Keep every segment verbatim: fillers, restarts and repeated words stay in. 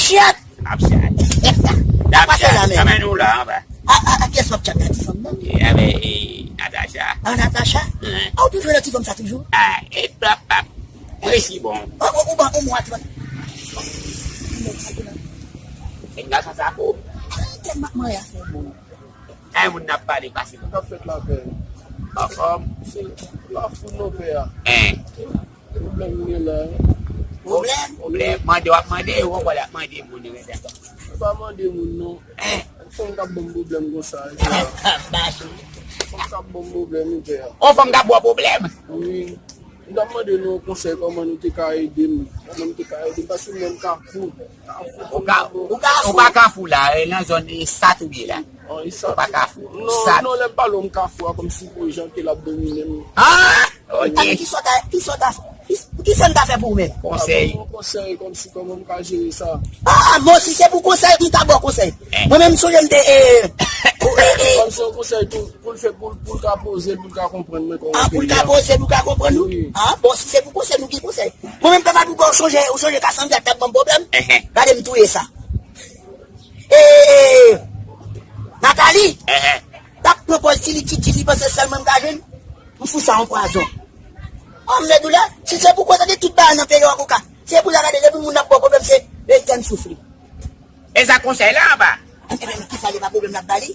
Chat! Ap chat. Ap chat. Sa men nou la anba. A, a, a kiyès w ap chat la, ti fanm nan? E, avè, e, Natacha. A, Natacha? Wi. A, ou toujou nan ti fanm sa toujou? A, e, pap, pap. Resi bon. Ou, ou, ou ban, ou mwa, ti fanm. Nèg gason sa fou. Tèlman mwen afè bon. Ay, moun n ap pale pase. Sa k ap fèt la, pè? Anfòm. Se la foul non, pè a. Hein. Pwoblèm gen la. Pwoblèm? Pwoblèm. Mande, w ap mande, ou konprann, ap mande moun yo, medam. Mwen pa mande moun, non. Hein. Fanm k ap ban m pwoblèm konsa, e sa. Fanm k ap ban m pwoblèm, wi, pè a. On fanm k ap ba w pwoblèm? Wi. M t ap mande nou yon konsèy, kòman nou te ka ede m. Kòman nou te ka ede m, paske mwen m Kafou. Ou ka, ou pa Kafou la, e nan zòn e Sat ou ye la. Ou pa Kafou. Non, Sat. Non, lè m pale w m Kafou a, kòmsi pou jan ke l ap domine m. Ah! Ok. Ki sa w ta, ki sa w ta, ki, ki sa n ta fè pou ou menm? Konsèy. Konsèy, kòmsi kòman m ka jere sa. Ah, mwen si se pou konsèy, m ta ba w konsèy. Mwen menm, m sonje m te, e, e, e. Kòmsi yon konsèy tou. Pou l fè, pou l, pou l ka poze l, pou l ka konprann mwen kòman. Ah, pou l ka poze, pou l ka konprann ou? Wi. Ah, bon, si se pou konsèy, nou gen konsèy. Mwen menm, papa, pou ou sonje, ou sonje Kasandra t ap ban m pwoblèm? Gade m touye sa. E, e, Nathalie, t ap pran pòz ti li, ti, ti li, panse sèl mwen m ka jwenn. M fou sa yon pwazon. Oh, m vle di w la, si se pou konsèy de tout bagay nan peyi w, koka. Se pou sa gade, depi moun ap ba w pwoblèm, se lete m soufri. E sa konsèy la anba. Enben, kisa li pa pwoblèm n ap ba li?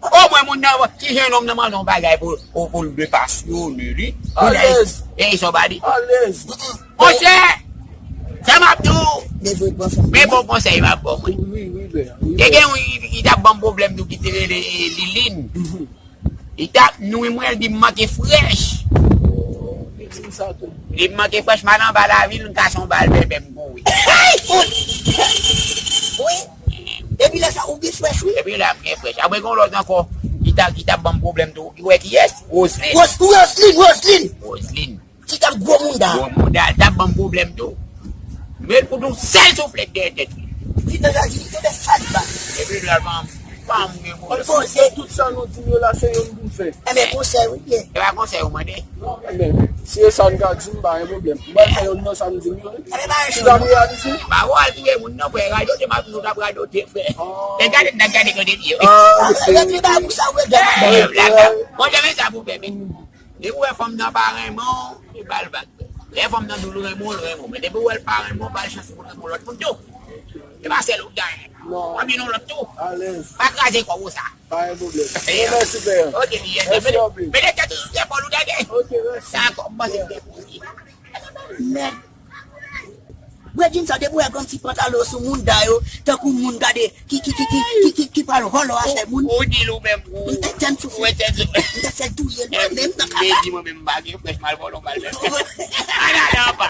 O mwen moun nan, ki jennonm nan mande yon bagay pou, pou, pou l de pasyone li. Alèz. E sa w pa di? Alèz. Monchè, sa m ap di w, men bon konsèy m ap ba w, mwen. Wi, wi, wi. Te gen yon, li, li t ap ban m pwoblèm tou ki te rele, e, Liline. Li t ap nwi mwen, li di m manke frèch. Li di m sa tou. Li di m manke frèch, m al anba lavil, m kase yon bal bèbè, m kouri. Ay, fout! Wi. Depi lè sa, ou gen frèch, wi. Depi la, m gen frèch. Apre, gen yon lòt ankò, ki t ap, ki t ap ban m pwoblèm tou. Ou wè kiyès? Roseline. Ros-, Roseline, Roseline. Roseline. Ti t ap gwo mounda. Gwo mounda, l t ap ban m pwoblèm tou. Men l fout yon sèl souflèt dèyè tèt li. Ti t ap di, li te fè sa li pa. Epi l al ban m, ban m gen pwoblèm. Poze. Tout sa nou di m yo la, se youn pou m fè. Enben, konsèy, wi, byen. E pa konsèy ou mande? Enben, si e sa n ka di m, pa gen pwoblèm. M pral fè youn nan sa m di m yo, wi. Enben, pa gen pwoblèm. Si w ap reyalize. Pa wè w al touye moun nan, frè. Radote, m ap, nou t ap radote, frè. Men gade, n ap gade kote l ye, wi. Ah, ok. Epi ba pou sa, wi, gade. Bon, men sa pou fè, men. Depi w wè fanm nan pa renmen w, e ba l vag. Lè fanm nan di w l renmen w, l renmen w. Men depi w wè l pa renmen w, ba l chans pou l renmen w lòt moun tou. E pa sèl ou k genyen. Non. W ap jwenn yon lòt tou. Alèz. Pa kraze kò w sa. Pa gen pwoblèm. Mèsi, pè. Ok, byen. Mèsi anpil. Mete tèt ou sou zepòl ou, tande. Ok, mèsi. Sa a kòmanse byen pou li. Mèd. Bredjin sa, depi w wè grann ti pantalon sou moun da yo, tankou moun gade, ki, ki, ki pral vòlò afè moun. Ou di l ou menm, ou. M te tèm soufle. M te fè l touye l mwen menm nan kaka. Li di mwen menm m pa gen frèch, m al vòlò, m al fè. Ala, ala, apa.